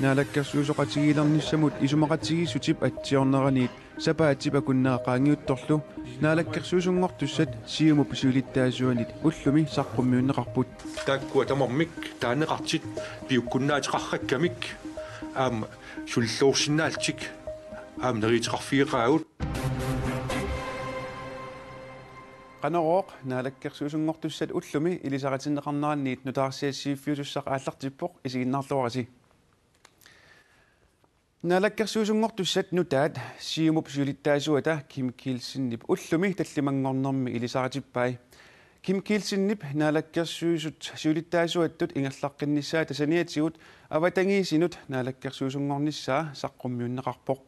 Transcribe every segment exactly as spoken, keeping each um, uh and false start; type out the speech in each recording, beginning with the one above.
Naalakkersuisooqatigiilernissamut isumaqatigiissutip atsiorneraniit sapaatip akunnera qaangiuttorlu naalakkersuisunngortussat Siumup siulittaasuanit ullumi saqqummiunneqarput. Taakkua tamarmik taaneqartut piukkunnaateqarrakkamik aamma suliloorsinnaallutik aamma neriuteqarfigeqaagut. Qanorooq naalakkersuisunngortussat ullumi ilisaritinneqarneranniit nutaarsiassiiffiusussaq aallartippoq, isiginnaarluarisi. Naalakkersuisunngortussat nutaat Siumup siulittaasuata Kim Kielsenip ullumi tallimanngornermi ilisaritippai. Kim Kielsenip naalakkersuisut siulittaasuattut ingerlaqqinnissaata saniatigut avatangiisinut naalakkersuisunngornissaa saqqummiunneqarpoq.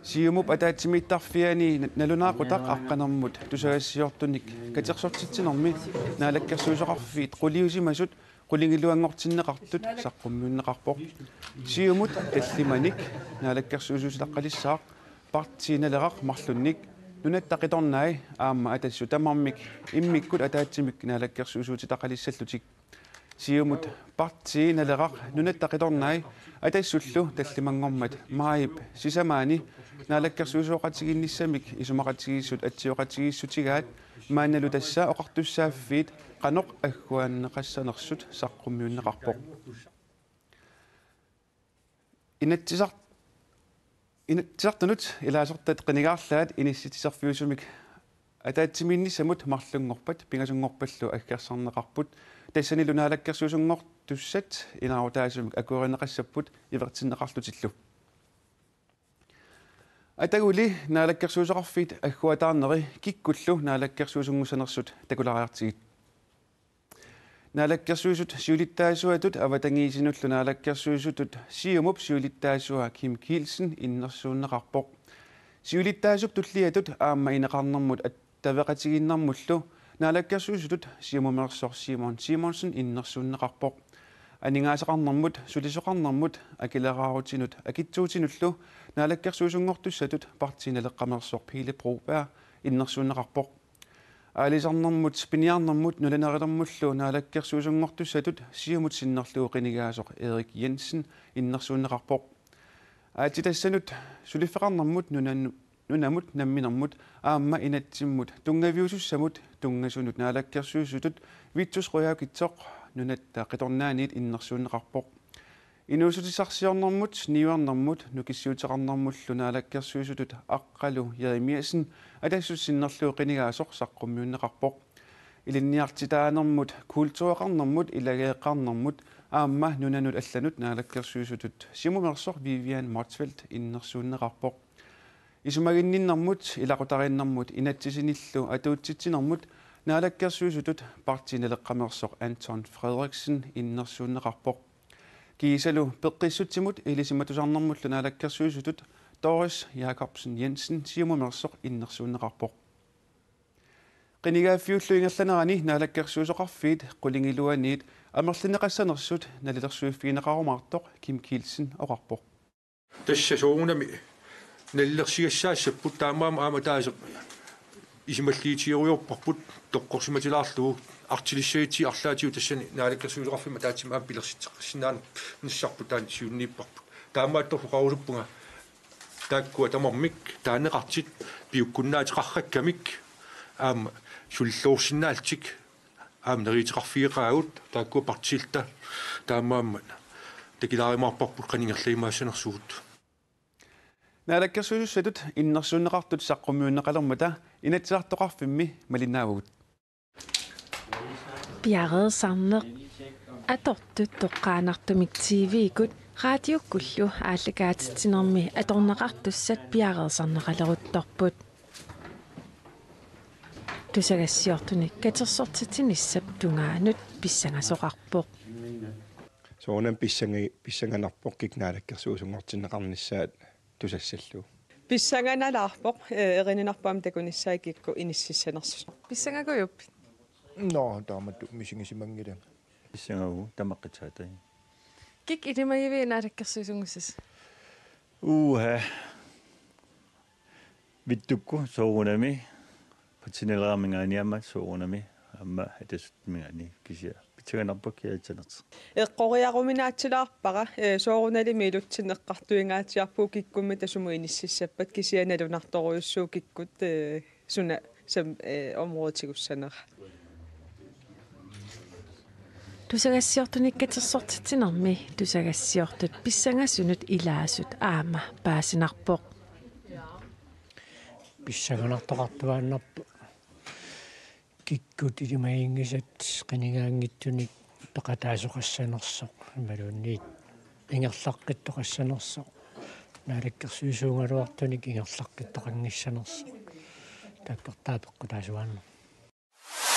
Siumup ataatsimiittarfiani nalunaaqutaq aqqanermut tusagassiortunik katersortitsinermi naalakkersuisoqarfiit quliusimasut qulingiluanngortinneqartut saqqummiunneqarpoq. Siumut tallimanik naalakkersuisuutitaqalissaaq Partii Naleraq marlunnik Nunatta Qitornai aamma Atassut tamarmik immikkut ataatsimik naalakkersuisuutitaqalissallutik. Siumut Partii Naleraq Nunatta Qitornai Atassullu tallimanngormat maajip sisamaani naalakkersuisooqatigiinnissamik isumaqatigiissut atsioqatigiissutigaat maannalu tassa oqartussaaffiit qanoq agguaanneqassanersut saqqummiunneqarpoq. Inatsisar-, Inatsisartunut ilaasortat qinigaarlaat inissitsisorfiusumik ataatsimiinnissamut marlunngorpat pingasunngorpallu aggersarneqarput, tassanilu naalakkersuisunngortussat inaarutaasumik akuerineqassapput ivertinneqarlutillu. Ataguli naalakkersuisoqarfiit agguataarneri kikkullu naalakkersuisunngussanersut takulaariartigit. Naalakkersuisut siulittaasuatut avatangiisinullu naalakkersuisutut Siumup siulittaasua Kim Kielsen innersuunneqarpoq. Siulittaasup tulliatut aamma ineqarnermut attaveqatigiinnermullu naalakkersuisutut Siumumeersoq Simon Simonsen innersuunneqarpoq. Aningaasaqarnermut, sulisoqarnermut, akileraarutinut akitsuutinullu naalakkersuisunngortussatut Partii Naleqqameersoq Pele Broberg innersuunneqarpoq. Aalisarnermut, piniarnermut nunanerilermullu naalakkersuisunngortussatut Siumut sinnerlugu qinigaasoq Erik Jensen innersuunneqarpoq. Aatsitassanut suliffeqarnermut nunan-, nunamut namminermut aamma inatsimmut tunngaviusussamut tunngasunut naalakkersuisutut Vittus Qujaukitsoq Nunatta Qitornaaniit innersuunneqarpoq. Inuussutissarsiornermut, niuernermut, nukissiuteqarnermullu naalakkersuisutut Aqqalu Jeremiassen Atassut sinnerlugu qinigaasoq saqqummiunneqarpoq. Ilinniartitaanermut, kultureqarnermut, ilageeqqarnermut aamma nunanut allanut naalakkersuisutut Siumumeersoq Vivian Motzfeldt innersuunneqarpoq. Isumaginninnermut, ilaqutariinnermut inatsisinillu atuutsitsinermut naalakkersuisutut Partii Naleqqameersoq Anton Frederiksen innersuunneqarpoq. Kiisalu peqqissutsimut ilisimatusarnermullu naalakkersuisutut Doris Jakobsen Jensen Siumumeersoq innersuunneqarpoq. Qinigaaffiullu ingerlanerani naalakkersuisoqarfiit qulingiluaniit amerlineqassanersut nalilersuiffigineqarumaartoq Kim Kielsen oqarpoq. Tassa soorunami nalilersigassaassapput, taamaammat aamma ataaseq isumalliutigerujoorparput toqqorsimatilaarlugu artilissiaatsit arlaatigut tassani naalakkersuisoqarfimmut ataatsimut aamma pilersitseqqissinnaanissarput taanna siunniipparput. Taamaattorli oqarusuppunga taakkua tamarmik taaneqartut piukkunnaateqarrakkamik aamma suliloorsinnaallutik aamma neriuteqarfigeqaagut taakkua partiilluta, taamaammat takilaarumaarparput qanoq ingerlajumaassanersugut. Naalakkersuisussatut innersuunneqartut saqqummiunneqalermata Inatsisartoqarfimmi malinnaavagut. Piareersarneq. Atortut toqqaannartumik T V-kkut radiukkullu aallakaatitsinermi atorneqartussat piareersarneqaleruttorput. Tusagassiortunik katersortitsinissap tungaanut pissangasoqarpoq. Soorunami pissangi-, pissanganarpoq kikkut naalakkersuisunngortinneqarnissaat tusassallugu. Pissanganalaarpoq, eh, erininarpoq aamma takunissaa kikkut inississanersut. Pissangakujuuppit? Nå, taamatut misigisimanngilanga. Pissangagu tamaqqitsaata. Kikkut ilimagiviuk naalakkersuisunngussasi? Uha. Vittukkut soorunami, Partii Naleqqaminngaanniit aamma soorunami, Aamma atasuttuminngaanniit kisianni pissanganarpoq kiaatsanertik. Eqqoriaruminaatsilaarpara, ee, soorunalimi ilutsinni eqqartuingaatsiarpugut kikkummita sumut inississappat kisianni nalunartorujussuuvoq kikkut, ee, suna sam-, ee, området tigussanera. Tusagassiortunik katersortitsinermi tusagassiortut pissangasunut ilaasut aamma paasinarpoq. Pissanganartoqartuaannarpoq. Kikkut ilimaginngisat qinigaanngitsunik peqataasoqassanersoq imaluunniit ingerlaqqittoqassanersoq. Naalakkersuisuugaluartunik ingerlaqqittoqanngissanersoq. Taakkortaa peqqutaasuaannarpoq.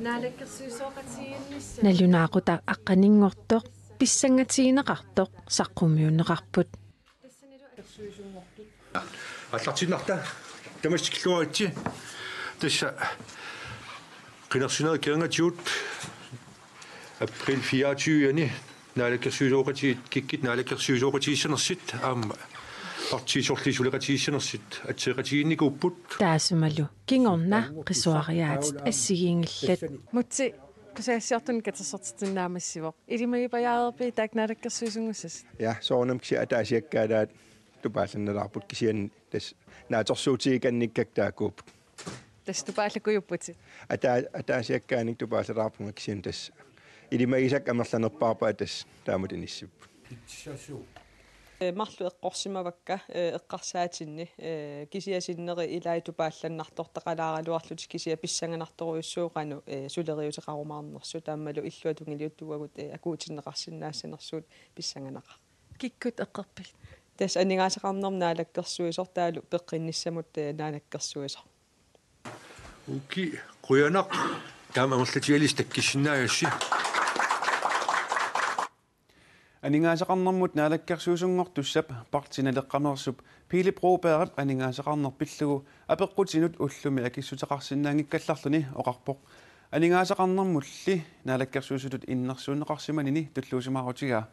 Naalakkersuisooqatigiinnissaq. Nalunaaqutaq aqqaninngortoq pissangatigineqartoq saqqummiunneqarput. Aallartiinnarta. Tamassi tikilluaritsi. Tassa qinersinerit kingornatigut april fireogtyve-ani naalakkersuisooqatigiit kikkut naalakkersuisooqatigiissanersut aamma partiit sorliit suleqatigiissanersut atseeqatigiinnikuupput. Taassumalu kingorna qisuariaatit assigiinngillat. Mutsi tusagassiortunik katersortitsineq naammassivoq. Ilimagipajaareerpit taakku naalakkersuisunngussasoq? Ja, soorunami kisianni ataasiakkaat tupaallannilaarput kisianni tassa naatsorsuutigikannikkakka taakkuupput. Tassa tupaallakujupputit? Ata-, ataasiakkaannik tupaallalaarpunga kisianni tassa ilimagisakka amerlanerpaarpata tassa taamatut inissipput. Ee, marluk eqqorsimavakka, ee, eqqarsaatinni, ee, kisianni sinneri ilaat tupaallannartortaqalaaraluarlutik kisianni pissanganartorujussuuvoq qanoq, ee, suleriuseqarumaarnersut aammalu illuatungiliuttut uagut, ee, akuutinneqarsinnaassanersugut pissanganaqaaq. Kikkut eqqorpit? Tassa aningaasaqarnermut naalakkersuisoq taavalu peqqinnissamut, ee, naalakkersuisoq. Uki, qujanaq, taama amerlatigalugit takkisinnaagassi. Aningaasaqarnermut naalakkersuisunngortussap partii Naleqqameersup Pele Brobergip aningaasaqarneq pillugu apeqqutinut ullumi akissuteqarsinnaanngikkallarluni oqarpoq. Aningaasaqarnermulli naalakkersuisutut innersuunneqarsimanini tulluusimaarutigaa.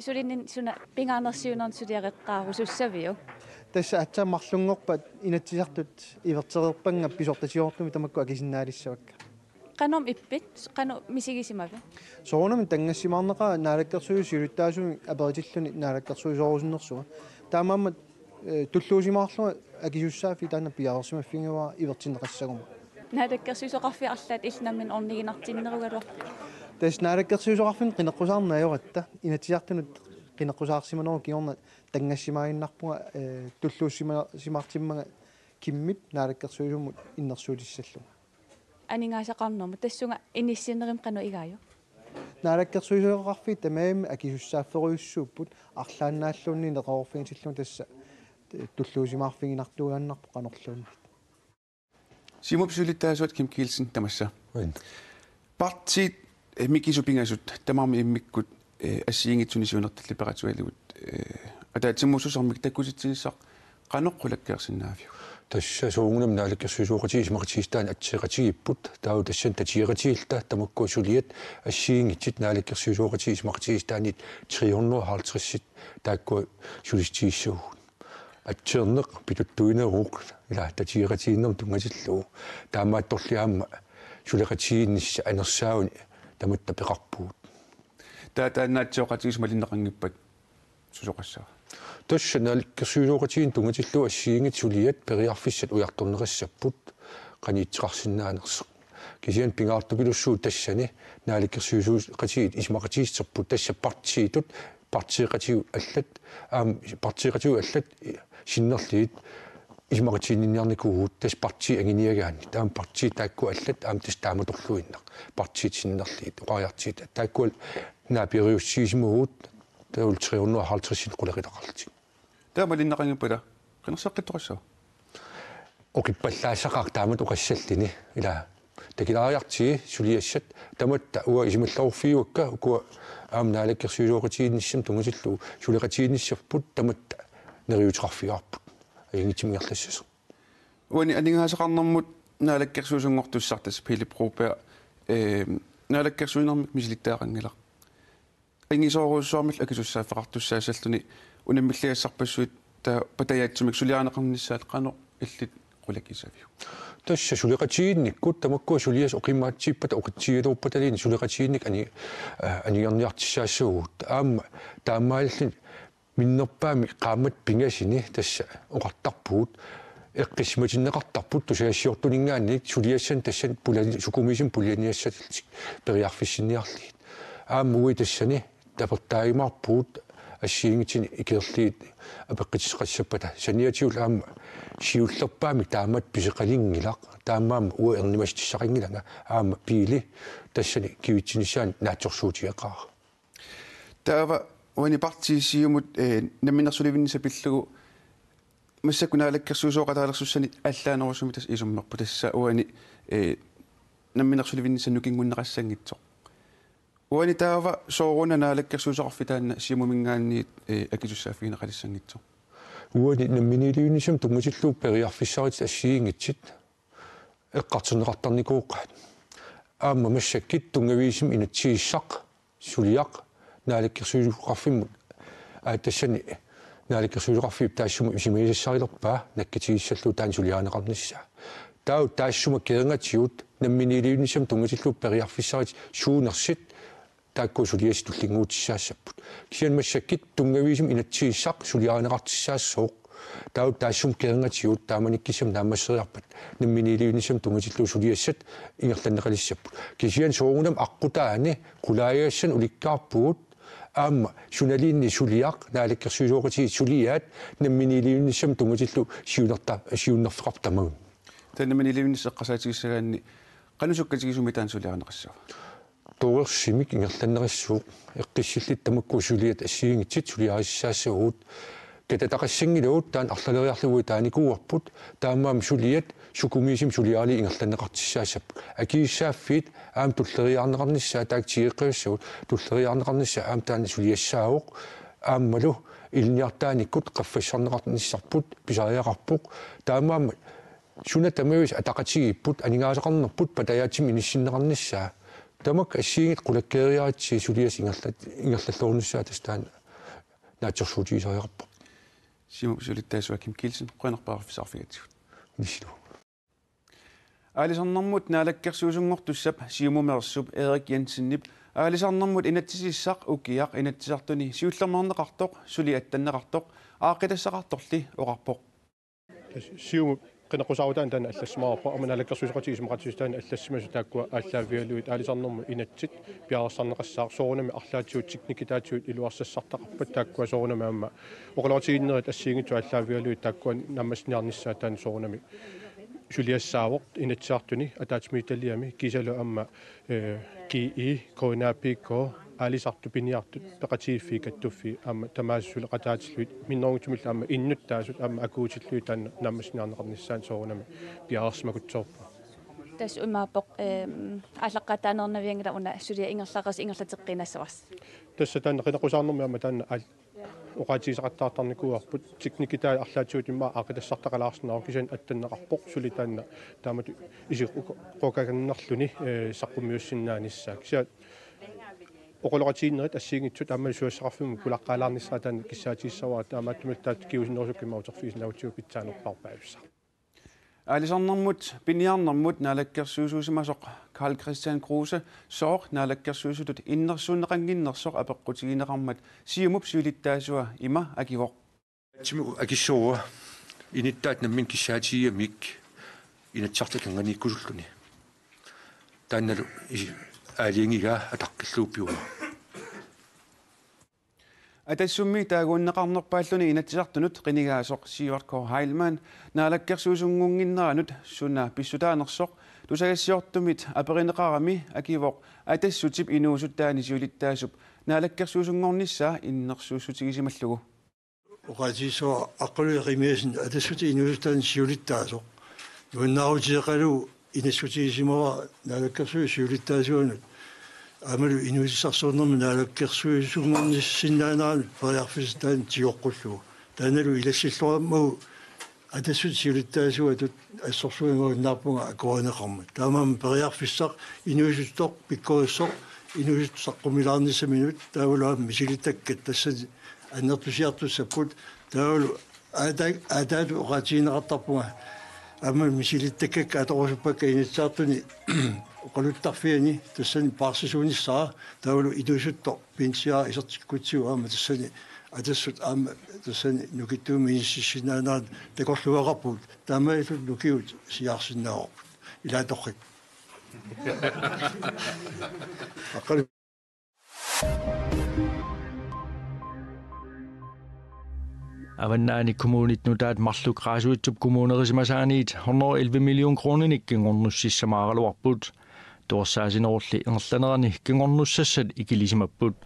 Sulininni suna pingaarnersiuinerni suliareqqaarusussaviuk? Tassa aatsaat marlunngorpat Inatsisartut ivertereerpannga pisortatigoortumik tamakku akisinnaalissavakka. Qanormi ippit, qanoq misigisimavit? Soorunami tanngassimaarnaqaaq naalakkersuisut siulittaasumik aperitilluni naalakkersuisoorusunnersunga. Taamaammat, ee, tulluusimaarlunga akisussaaffik taanna piareersimaffigiuara ivertinneqassaguma. Naalakkersuisoqarfiit arlaat illit nammineq orniginartinnerugaluarpit? Tassa naalakkersuisoqarfinni qineqqusaarneq ajoratta, Inatsisartunut qineqqusaarsimanerup kingorna tanngassimaaginnarpunga, ee, tulluussima-, simaartimmanga kimmip naalakkersuisummut innersuutissallunga. Aningaasaqarnermut tassunga inissinnerimmat qanoq igaajuk? Naalakkersuisoqarfiit tamarmik akisussaafferujussuupput arlaannaalluunniit neqeroorfigitillugu tassa tulluusimaarfiginartuaannarpoq qanorluunniit. Siumup siulittaasuat Kim Kielsen tamassa. Uin. Partiit, eh, mikisut pingasut tamarmik immikkut, eh, assigiinngitsunik siunertallip peqatigalugu, eh, ataatsimuussusermik takkutitsinissaq qanoq qulakkeersinnaaviuk? Tassa soorunami naalakkersuisooqatigiit isumaqatigiissitaanni atseeqatigiipput, taava tassani tatigeqatigiilluta tamakkua suliat assigiinngitsut naalakkersuisooqatigiit isumaqatigiissitaanniit tre hundrede og halvtreds taakkua sulissutigissavagut. Atseerneq pituttuineruvoq ila tatigeqatigiinnermut tunngatillugu. Taamaattorli aamma suleqatigiinnissaq anersaavani tamatta peqarpugut. Taa-, taanna atsioqatigiissut malinneqanngippat susoqassava? Tassa naalakkersuisooqatigiinneq tunngatillugu assigiinngitsut suliat periarfissat ujartorneqassapput qanoq itseqarsinnaanersoq. Kisianni pingaartupilussuuvoq tassani naalakkersuisooqatigiit isumaqatigiisserput tassa partiitut partiiqatigut allat, aamma partiiqatigut allat sinnerlugit isumaqatiginninniarnikuuvugut tassa partiit anguniagaanni. Taava partiit taakku allat aamma tassa taamatorluinnaq. Partiit sinnerlugit oqariartuutit. Taakku naapiirussiisimavugut taavalu tre hundrede og halvtreds qulequtaqarlutik. Taava malinneqanngippat ila qinerseqqittoqassava? Oqippallaassaqaaq taamatut oqassalluni ila takulaariartigit suliassat tamatta uanga isumalluarfigaakka ukua aamma naalakkersuisooqatigiinnissamut tunngatillugu suleqatigiinnissapput tamatta neriuuteqarfigaarput ajunngitsumik ingerlassasoq. Uani aningaasaqarnermut naalakkersuisunngortussaq tassa Pele Broberg, eh, naalakkersuinermik misilittagaqanngilaq. Angisoorujussuarmillu akisussaaffeqartussaassalluni unammilligassarpassuit Taava patajaatsumik suliarineqarnissaat qanoq illit qulakkiissaviuk? Tassa suleqatigiinnikkut tamakkua suliassat oqimaatsippata oqitsigigaluarpataluunniit suleqatigiinnik ani-, aa, anigorniartussaassavagut. Aamma taamaalilluni minnerpaamik qaammatip pingasuni tassa oqartarpugut eqqissimatinneqartarput tusagassiortuninngaanniit suliassanik tassani pulani-, sukumiisumik pulaniassallutik periarfissinniarlugit. Aamma uagut tassani tapertaajumaarpugut assigiinngitsunik ikerlugit apeqqutissaqassappata. Saniatigut aamma siullerpaamik taamatut pisoqalinngilaq. Taamaammat uanga ernumassutissaqanngilanga aamma Pele tassani kigutsinissaanut naatsorsuutigeqaara. Taava uani partii Siumut, eh, namminersulivinnissaq pillugu massakkut naalakkersuisooqataalersussanik allaanerusumik tassa isummerpoq, tassa uani, eh, namminersulivinnissaq nukingunneqassanngitsoq. Uani taava sooruna naalakkersuisoqarfik taanna Siumuminngaanniit, eh, akisussaaffigineqalissanngitsoq? Uani namminiilivinnissamut tunngatillugu periarfissaritit assigiinngitsut eqqartorneqartarnikooqaat. Aamma massakkut tunngaviusumik inatsisissaq suliaq naalakkersuisoqarfimmut, aa, tassani naalakkersuisoqarfiup taassuma isumagisassarilerpaa nakkutigissallugu taanna suliarineqarnissaa. Taava taassuma kingornatigut namminiilivinnissamut tunngatillugu periarfissaritit suunersut taakkua suliassat tullinnguutissaassapput. Kisianni massakkut tunngaviusumik inatsisissaq suliarineqartussaassooq. Taava taassuma kingornatigut taamanikkussamut naammasseriarpat namminiilivinnissamut tunngatillugu suliassat ingerlanneqalissapput. Kisianni soorunami aqqutaani qulaajagassanik ulikkaarpugut aamma sunaluunniit suliaq, naalakkersuisooqatigiit suliaat namminiilivinnissamut tunngatillugu siunerta-, siunnerfeqartut tamaasa. Taava namminiilivinnissaq eqqarsaatigissagaanni qanoq sukkatigisumik taanna suliarineqassava? Torersumik ingerlanneqassaaq, eqqissillutik tamakku suliat assigiinngitsut suliarissaassavagut. Katataqassanngilagut, taanna arlaleriarlugu taanikuuarput, taamaammat suliat sukumiisumik suliarilik ingerlanneqartussaassapput. Akisussaaffiit aamma tulleriiaarneqarnissaat taakku tigeqqassavagut, tulleriiaarneqarnissaat aamma taanna suliassaavoq, aammalu ilinniartaanikkut qaffassarneqarnissarput pisariaqarpoq, taamaammat suna tamaviisa ataqatigiipput, aningaasaqarnerput patajaatsumik inissinneqarnissaa. Tamakku assigiinngitsut qulakkeeriaritsi suliassat ingerlat-, ingerlalluarnissaat tassa taanna naatsorsuutigisariaqarpoq. Siumup siulittaasua Kim Kielsen, qujanaq periarfissaqarfigigatsigut. Ilissilu. Aalisarnermut naalakkersuisunngortussap Siumumeersup Erik Jensenip aalisarnermut inatsisissaq ukiaq Inatsisartuni siullermeerneqartoq, suli attanneqartoq, aaqqitassaqartorli oqarpoq. Siumup qineqqusaarutaanut taanna allassimavarput, aamma naalakkersuisooqatigiit isumaqatigiissutaanut allassimasut taakkua aallaavigalugit aalisarnermut inatsit piareersarneqassaaq, soorunami arlaatigut teknikitaatigut iluarsassartaqarpat taakkua soorunami aamma oqaloqatigiinnerit assigiinngitsut aallaavigalugit taakkua naammassiniarnissaat taanna soorunami suliassaavoq Inatsisartuni, ataatsimiititaliami kiisalu aamma, eh, G E, K N A P K, aalisartut piniartut peqatigiiffii kattuffii aamma tamaasa suleqataatillugit minnerunngitsumillu aamma innuttaasut aamma akuutillugit taanna naammassiniarneqarnissaanut soorunami piareersimakutsoorput. Tassa imaappoq, ehm, aallaqqaataarneernavianngilaq una suliaq ingerlareersoq ingerlateqqiinnassavarsi. Tassa taanna qineqqusaarnermi aamma taanna aal-, oqaatigisaqattaartarnikuuarput teknikitaat arlaatigut immaqa aaqqitassartaqalaarsinnaavoq, kisianni attanneqarpoq suli taanna taamatut isikkoqakannerluni, eh, saqqummiussinnaanissaa. Kisianni oqaloqatigiinnerit assigiinngitsut aamma susassaqarfimmut pulaqqaalaarnissaat taanna kissaatigissavara, taamaattumillu taakku kingusinnerusukkut immaqa uterfigisinnaanagu pitsaanerpaarpaavissaq. Aalisarnermut piniarnermut naalakkersuisuusimasoq Karl-Kristian Kruse sooq naalakkersuisutut innersuunneqannginnersoq apeqqutigineqarmat Siumup siulittaasua ima akivoq. Ataatsimi akissuua inuttaat nammineq kissaatigigamik Inatsisartut akornanniikkusulluni. Taannalu isi-, aalajangigaa ataqqillugu pivoq. Atassummi taaguunneqarnerpaalluni Inatsisartunut qinigaasoq Sivert K. Heilmann naalakkersuisunngunnginneranut suna pissutaanersoq tusagassiortumit aperineqarami akivoq Atassutip inuusuttaani siulittaasup naalakkersuisunngornissaa innersuussutigisimallugu. Oqaatigissavat Aqqaluaq Jerimiassen, Atassutip inuusuttaani siulittaasoq. Nuannaarutigeqqalu inassutigisimavara naalakkersuisut siulittaasuanut aammalu inuussutissarsiornermut naalakkersuisunngornissinnaaneranut periarfissaq taanna tigoqqullugu. Taannalu ilassilluarmagu Atassutip siulittaasuatut assorsuaq imaannaarpunga akuerineqarmat. Taamaammat periarfissaq inuusuttoq pikkorissoq inuusuttut saqqummilaarnissaminut, taavalu aamma misilittakkakka tassani annertusiartussapput, taavalu Aata-, aataatut oqaatigineqartarpunga aamma misilittakkakka atorusuppakka Inatsisartuni oqaluttarfiani tassani paarsisuunissara taavalu inuusuttoq pinsiara isertikkutsigu aamma tassani atassut aamma tassani nukittuumik inissisinnaanerat takorluugaqarpugut taamaalilluta nukiut siaarsinnaavarput ilaatoqqik. Aqqalu. Avannaani Kommunit nutaat marluk Qaasuitsup kommunerisimasaaniit hundrede og elleve million kroninik kingornussissamaaraluarput. Tuersaasinerulli ingerlanerani kingornussassat ikilisimapput.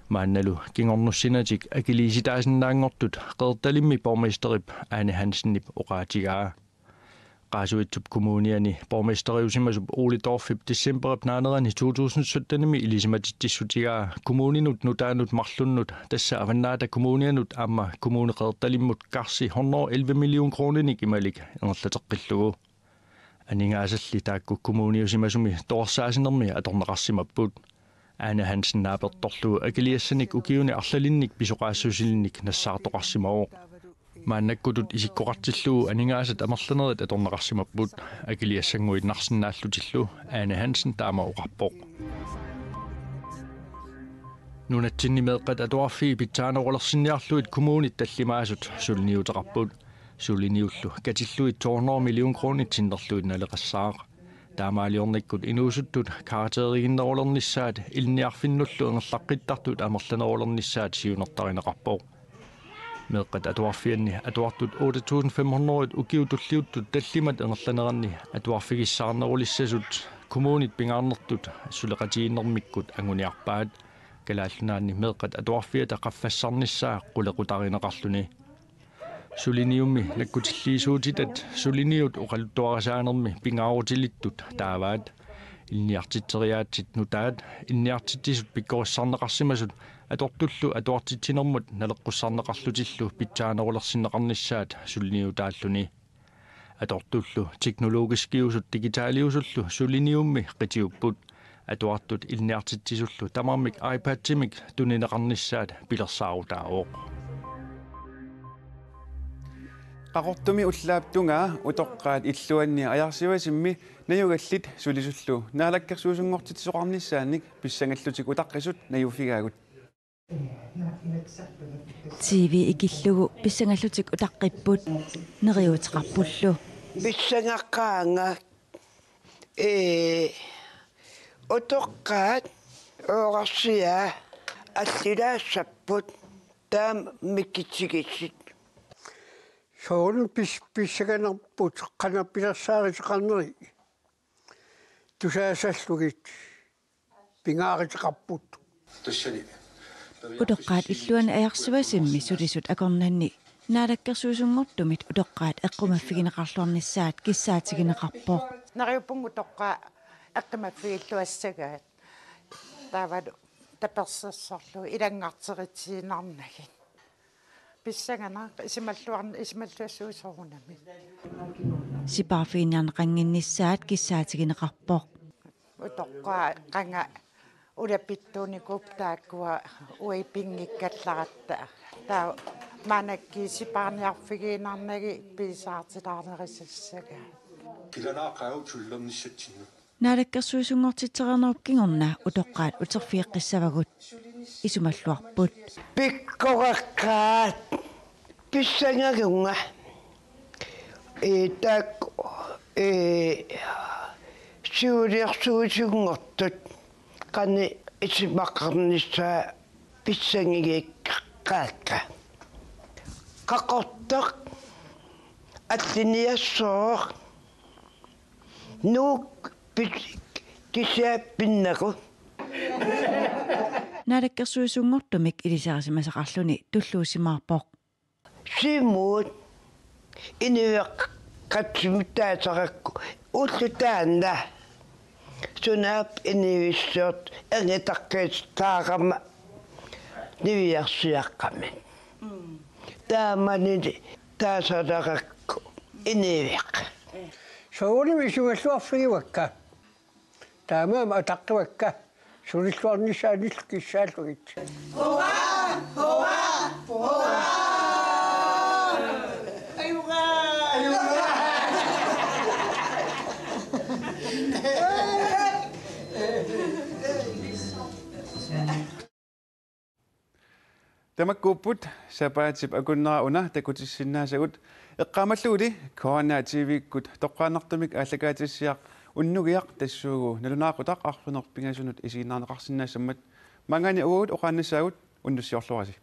Maannalu kingornussinatik akiliisitaasinnaanngortut Qeqertalimmi borgmesterip Ane Hansenip oqaatigaa. Qaasuitsup Kommuniani borgmesteriusimasup Ole Dorphip decembarip naanerani to tusind syttenimi ilisimatitsissutigaa kommuninut nutaanut marlunnut tassa Avannaata Kommunianut aamma Kommune Qeqertalimmut karsi hundrede og elleve million kroninik imalik ingerlateqqillugu. Aningaasalli taakku kommuniusimasumi tuersaasinermi atorneqarsimapput. Ane Hansen naapertorlugu akiliassanik ukiuni arlalinnik pisoqaassusilinnik nassaartoqarsimavoq. Maannakkutut isikkoqartillugu aningaasat amerlanerit atorneqarsimapput, akiliassannguit narsinnaallutillu, Ane Hansen taama oqarpoq. Nunatsinni meeqqat atuarfii pitsaanerulersinniarlugit kommunit tallimaasut suliniuteqarput. Suliniullu katillugit to hundrede million kronit sinnerlugit naleqassaaq. Taamaaliornikkut inuusuttut karakteriginnerulernissaat ilinniarfinnullu ingerlaqqittartut amerlanerulernissaat siunertarineqarpoq. Meeqqat atuarfianni atuartut otte tusind fem hundrede ukiut tulliuttut tallimat ingerlaneranni atuarfigissaarnerulissasut kommunit pingaarnertut suleqatigiinnermikkut anguniarpaat. Kalaallit Nunaanni meeqqat atuarfiata qaffassarnissaa qulequtarineqarluni. Suliniummi nakkutilliisuutitat suliniut oqaluttuarisaanermi pingaarutilittut taavaat. Ilinniartitseriaatsit nutaat ilinniartitsisut pikkorissarneqarsimasut atortullu atuartitsinermut naleqqussarneqarlutillu pitsaanerulersinneqarnissaat suliniutaalluni. Atortullu teknologiskiusut digitaliusullu suliniummi qitiupput. Atuartut ilinniartitsisullu tamarmik iPadimik tunineqarnissaat pilersaarutaavoq. Qaqortumi ullaap tungaa utoqqaat illuanni Ajarsivasimmi najugallit sulisullu naalakkersuisunngortitsisoqarnissaannik pissangallutik utaqqisut najuuffigaagut. T V ikillugu pissangallutik utaqqipput neriuuteqarpullu. Pissangaqaanga, ee, utoqqaat oorarsiaa allilaassapput taama mikitigissit. Soorlu pis-, pissanganarput qanoq pilersaaruteqarneri tusaasallugit pingaaruteqarput. Tassani. Utoqqaat illuanni Ajarsivasimmi sulisut akornanni naalakkersuisunngortumit utoqqaat eqqumaffigineqarluarnissaat kissaatigineqarpoq. Neriuppunga utoqqaat eqqumaffigilluassagaat. Taavalu tapersersorlugu ilanngarteritsiinnarnagit. Pissanganaq isumalluarn-, isumalluassuusoq soorunami. Sipaarfiginiarneqannginnissaat kissaatigineqarpoq. Utoqqaat qanga ulapittuunikuup taakkua uagut pinngikkallarput. Taava maannakkut sipaarniarfigiinnarnagit piisaartilaarnerusassagaat. Kilanaaqaavut sullernissatsinnut. Naalakkersuisunngortitsereernerup kingorna utoqqaat uterfigeqqissavagut isumalluarput. Pikkoreqqaat pissangagavunga. Ee, taakku, ee, siuliorsuisunngortut qanoq isumaqarnissaa pissangagigaakka. Qaqortoq alliniassooq. Nuuk pis-, kisiat pinnagu. Naalakkersuisunngortumik ilisarisimasaqarluni tulluusimaarpoq. Siumut inuiaqatigiittut taasarakkit ulloq taanna. Sunaaffa inuuissiortut angitakkattaarama niviarsiaqqamik. Taamani taasarakkit inuiaq. Soorunami isumalluarfigivakka. Taamaammat ataqqivakka sulilluarnissaannillu kissaallugit. Tamakkuupput sapaatip akunnera una takutissinnaasagut. Eqqaamalluguli K N R T V-kkut toqqaannartumik aallakaatissiaq Unnugiaq tassuugu nalunaaqutaq arfineq-pingasunut isiginnaarneqarsinnaassammat. Maanngaanniit uagut oqaannassagut, unnussiorluarisi.